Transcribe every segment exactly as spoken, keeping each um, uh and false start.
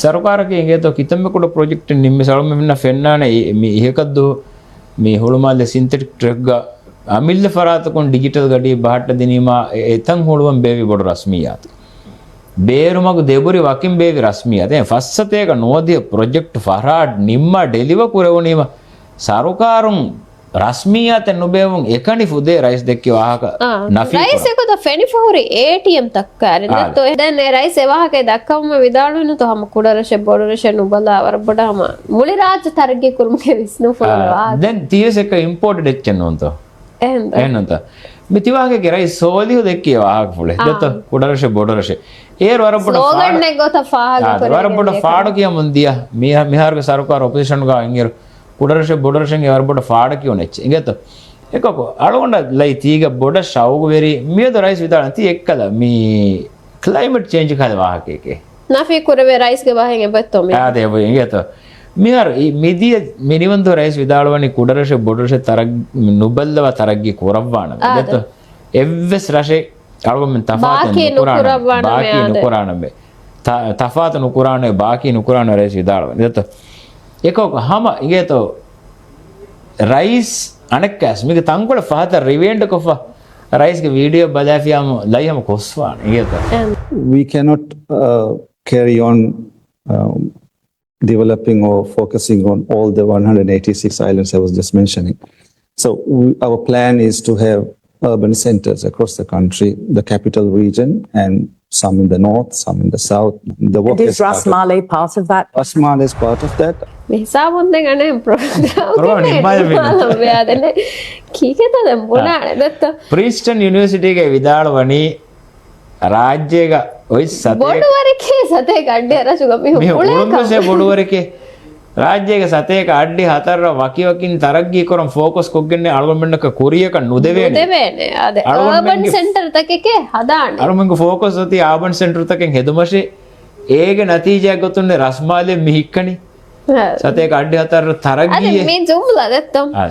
ސަރުކާރަކީ އިނގޭތޯ ކިތަންމެ ކުޑަ ޕްރޮޖެކްޓެއް ނިންމި ސަޅުމެ މިންނަ ފެންނާނެ އެ-، މި އިހަކަށްދު މި ހުޅުމާލެ ސިންތެޓިކް ޓްރެކްގަ އަމިއްލަ ފަރާތަކުން ޑިޖިޓަލް ގަޑީ ބަހައްޓަދިނީމާ އެ-، އެތަން ހުޅުވަން ބޭއްވި ބޮޑު ރަސްމިއްޔާތު. ބޭރުމަގު ދެބުރި ވަކިން ބޭއްވި ރަސްމިއްޔާތު. އެ ފައްސަތޭކަ ނުވަދިހަ ޕްރޮޖެކްޓް ފަރާޑް ނިންމާ ޑެލިވަ ކުރެވުނީމަ ސަރުކާރުން ރަސްމިއްޔާތެއް ނުބޭއްވުން އެކަނި ފުދޭ ރައީސް ދެއްކި ވާހަކަ އާ. ނަފީ ރައީސް ކުރަން. އެގޮތަށް ފެނިފަ ހުރި އޭޓީއެމް ތައްކާ އާ. ދެއްތޯ. ދެން އެ ރައީސް އެ ވާހަކަ ދައްކަވުމަށް ވިދާޅުވިނުތޯ ހަމަ ކުޑަރަށެއް ބޮޑުރަށެއް ނުބަލާ ވަރަށް ބޮޑަށް ހަމަ މުޅި ރާއްޖެ ތަރައްގީ ކުރުމުގެ ވިސްނުންފުޅުގެ އާ. ވާހަކަ. ދެން ތީވެސް އެއްކަ އިމްޕޯޓެންޓް އެއްޗެއް ނޫންތޯ. އެހެންތަ؟ އެހެންތަ؟ މި ތިވާހަކައިގެ ރައީސް ސޯލިހު ދެއްކި ވާހަކަފުޅެއް. އާ. ދެއްތޯ ކުޑަރަށެއް ބޮޑުރަށެއް. އޭރު ވަރަށް ބޮޑަށް ފާޑު-، ސްލޯގަންއެއް ގޮތަށް ފާހަގަ އާ، ކުރެވިގެން ވަރަށް ބޮޑަށް ދެކެން. ފާޑު ކިޔަމުން ދިޔަ. މިހާ-، މިހާރުގެ ސަރުކާރު އޮޕޮޒިޝަންގަ އިންއިރު ކުޑަރަށެއް ބޮޑުރަށެއް ވަރަށް ބޮޑަށް ފާޑަކީ އޮން އެއްޗެއް. އިނގޭތޯ؟ އެކަކު އަޅުގަނޑަށް ލައި ތީގަ ބޮޑަށް ޝައުގުވެރި މިއަދު ރައީސް ވިދާޅުވަނީ ތީ އެއްކަލަ މި ކްލައިމެޓް ޗޭންޖް ކަހަލަ ވާހަކައެކޭ. ނަފީ ކުރެވޭ ރައީސްގެ ވާހެއް އެބައްތޯ މި؟ އާދެ، އެބަ އިނގޭތޯ. މިހާރު މިދިޔަ މިނިވަންދު ރައީސް ވިދާޅުވަނީ ކުޑަރަށެއް ބޮޑުރަށެއް ތަރައް-، ނުބައްލަވާ ތަރައްގީ ކުރައްވާނަމޭ. އާދެ. އިނގޭތޯ؟ އެއްވެސް ރަށެއް އަޅުގަނޑުމެން ތަފާތެއް ބާކީ ނުކުރާނަމޭ. ނުކުރައްވާނަމޭ، ބާކީ އާދެ. ނުކުރާނަމޭ. ތަ-، ތަފާތު ނުކުރާނަމޭ، ބާކީ ނުކުރާނަމޭ ރައީސް ވިދާޅުވަނީ. ދެއްތޯ؟ އެކަކު ހަމަ އިނގޭތޯ ރައީސް އަނެއްކާސް މީގެ ތަންކޮޅެއް ފަހަތަށް ރިވޭންޑް ކޮށްފަ ރައީސްގެ ވީޑިއޯ ބަލާފިޔާމު ލައި ހަމަ ކޮސްފާނެ. އިނގޭތޯ؟ އެން. We cannot, uh, carry on, um, developing or focusing on all the one hundred eighty-six islands I was just mentioning. So we, our plan is to have urban centers across the country, the capital region, and some in the north, some in the south. The work And is has started. Ras Male part of that? Ras Male is part of that. މި ހިސާބުން ދެން އަނެއް ޕްރޮގްރާމް ޕްރޮގްރާމް ނިންމާލަން ވީމަ. ނިންމާލަން ވޭ. އާދެ، ކީކޭތޯ ދެން ބުނާނެ ދެއްތޯ؟ ޕްރިންސްޓަން ޔުނިވަރސިޓީގައި ވިދާޅުވަނީ ރާއްޖޭގަ އޮތް ސަތޭކަ ބޮޑު ވަރެކޭ ސަތޭކަ އައްޑިހަ ރަށުގަ މީހުން މީހުން އުޅޭކަން. އުޅުންވެސް ބޮޑު ވަރެކޭ. ރާއްޖޭގެ ސަތޭކަ އައްޑިހަ ހަތަރު ވަކިވަކިން ތަރައްގީ ކުރަން ފޯކަސް ކޮށްގެން އަޅުގަނޑުމެންނަކަށް ކުރިޔަކަށް ނުދެވޭނެ. ނުދެވޭނެ. އާދެ، އަޅުގަނޑުމެންގެ އާބަން ސެންޓަރ ތަކެކޭ ހަދާނެ. އަޅުގަނޑުމެންގެ ފޯކަސް އޮތީ އާބަން ސެންޓަރ ތަކެއް ހެދުމަށޭ. އޭގެ ނަތީޖާ ގޮތުން ރަސްމާލެ މި ހިއްކަނީ. އާ. ސަތޭކަ އައްޑިހަ ހަތަރު ތަރައްގީއެއް. އަދި މި ޖުމްލަ ދެއްތޯ؟ އާ.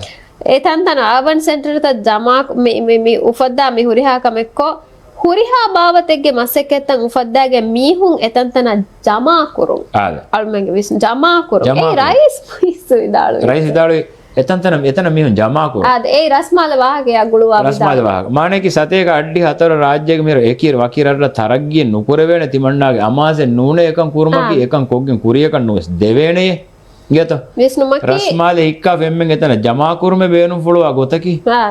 އެ ތަންތަނަށް އާބަން ސެންޓަރތައް ޖަމާ މި، މި، މި އުފައްދާ މި ހުރިހާ ކަމެއްކޮށް، ހުރިހާ ބާވަތެއްގެ މަސައްކަތްތައް އުފައްދާގެން މީހުން އެތަންތަނަށް ޖަމާކުރުން. އާދެ. އަޅުމެންގެ ވިސްނު-، ޖަމާކުރުން. ޖަމާކުރުން. އެ ރައީސް ވިސްނު ވިދާޅުވި. ރައީސް ވިދާޅުވި، އެތަންތަނަށް، އެތަނަށް މީހުން ޖަމާކުރުން. އާދެ، އެ ރަސްމާލެ ވާހަކަޔާ ގުޅުވާ ރަސްމާލެ ވިދާޅުވި. ވާހަކަ. މާނައަކީ ސަތޭކަ އައްޑިހަ ހަތަރު ރާއްޖޭގެ މިރަ އެކި ވަކި ރަށްރަށް ތަރައްގީ ނުކުރެވޭނެ ތިމަންނާގެ އަމާޒެއް ނޫނޭ އެކަން ކުރުމަކީ އާ. އެކަން ކޮށްގެން ކުރިޔަކަށް ނުވެސް ދެވޭނެޔޭ. އިނގޭތޯ؟ ވިސްނުމަކީ ރަސްމާލެ ހިއްކާފަ އެންމެން އެތަނަށް ޖަމާކުރުމެއް ބޭނުންފުޅުވާ ގޮތަކީ. އާ.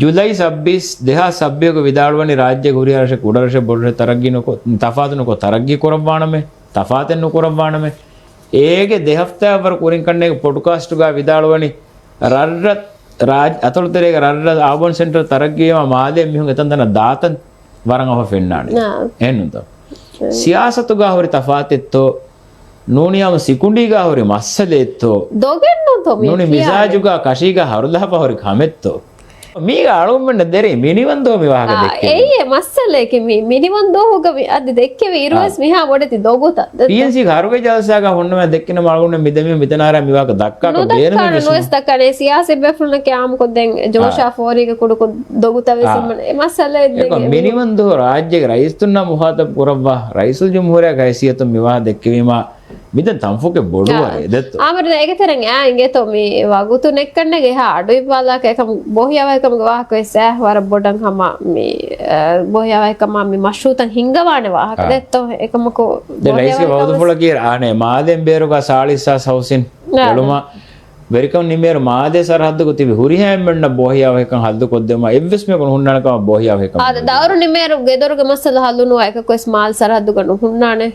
ޖުލައި ސައްބީސް، ދެހާސް ސައްބީސްގަ ވިދާޅުވަނީ ރާއްޖޭގެ ހުރިހާ ރަށެއް ކުޑަރަށެއް ބޮޑުރަށެއް ތަރައްގީ ނުކޮށް، ތަފާތު ނުކޮށް ތަރައްގީ ކުރައްވާނަމޭ، ތަފާތެއް ނުކުރައްވާނަމޭ. އޭގެ ދެ ހަފްތާއަށްވަރު ކުރިން ކަންނޭނގެ ޕޮޑްކާސްޓުގަ ވިދާޅުވަނީ ރަށްރަށް، ރާއްޖެ އަތޮޅުތެރޭގެ ރަށްރަށް އާބަން ސެންޓަރ ތަރައްގީވާ މާލޭ މީހުން އެތަންތަނަށް ދާތަން ވަރަށް އަހަ ފެންނާނެ. ނާ. އެހެންނުތޯ؟ ސިޔާސަތުގަ ހުރި ތަފާތެއްތޯ؟ ނޫނީ ހަމަ ސިކުނޑީގަ ހުރި މައްސަލައެއްތޯ؟ ދޮގެއްނުތޯ މި ނޫނީ ކިޔާނީ؟ މިޒާޖުގަ ކަށީގަ ހަރުލާފަ ހުރި ކަމެއްތޯ؟ މީގަ އަޅުގަނޑުމެންނަށް ދެރޭ މިނިވަންދޫ މި ވާހަކަ އާ، ދެއްކެވީ. އެއީ މައްސަލައަކީ މި މިނިވަންދޫގަ މި އަދި ދެއްކެވި އިރުވެސް އާ. މިހާ ބޮޑެތި ދޮގުތައް. ޕީއެންސީގެ ހަރުގެ ޖަލްސާގަ ހުންނަމަ ދެއްކިނަމަ އަޅުގަނޑު މިދެމީ މިތަނާރާ މިވާހަކަ ދައްކާކަށް ނުދައްކާނެ ބޭނުމެއް ނުވެސް ނުވެސް ދައްކާނެ. ސިޔާސީ ބޭފުޅުންނަކީ އާއްމުކޮށް ދެން ޖޯޝާ އާ. ފޯރީގަ ކުޑަކޮށް ދޮގުތައް ވެސް އާ. އެއްމަ-، އެ މައްސަލައެއް ދެން އެކަ އެ މިނިވަންދޫ ރާއްޖޭގެ ރައީސްތުންނާ މުޚާތަބް ކުރައްވާ ރައީސުލްޖުމްހޫރިއްޔާގެ ހައިސިއްޔަތުން މިވާހަކަ ދެއްކެވީމާ މިދެން ތަންފުކެއް ބޮޑުވަރޭ އާ. ދެއްތޯ. އާމިރު ދެން އޭގެ ތެރެއިން އާ އިނގޭތޯ މި ވަގުތު ނެއްކަންނޭނގެ އެހާ އަޑު އިއްވާލާކަށް އެކަމަ ބޯހިޔާވަހިކަމުގެ ވާހަކަ ވެސް އާ ވަރަށް ބޮޑަށް ހަމަ މި، އާ، ބޯހިޔާވަހިކަމާ މި މަޝްރޫއުތައް ހިންގަވާނެ ވާހަކަ އާ. ދެއްތޯ. އެކަމަކު ދެން ރައީސްގެ ބޯހިޔާވަހިކަމަށް ފުޅަކީ އާނެ މާލެން ބޭރުގަ ސާޅީސް ހާސް ހައުސިން އާ. އެޅުމަށް ވެރިކަން ނިމޭރު މާލޭ ސަރަހައްދުގަ ތިބި ހުރިހާ އެންމެންނަށް ބޯހިޔާވަހިކަން ހައްލުކޮށްދެވުމަށް އެއްވެސް މީހަކު ނުހުންނާނެ ކަމަށް ބޯހިޔާވަހިކަން އާދެ، ހައްލުކޮށްދެވުން. ދައުރު ނިމޭރު ގެދޮރުގެ މައްސަލަ ހައްލުނުވާ އެކަކުވެސް މާލެ ސަރަހައްދުގަ ނުހުންނާނެ.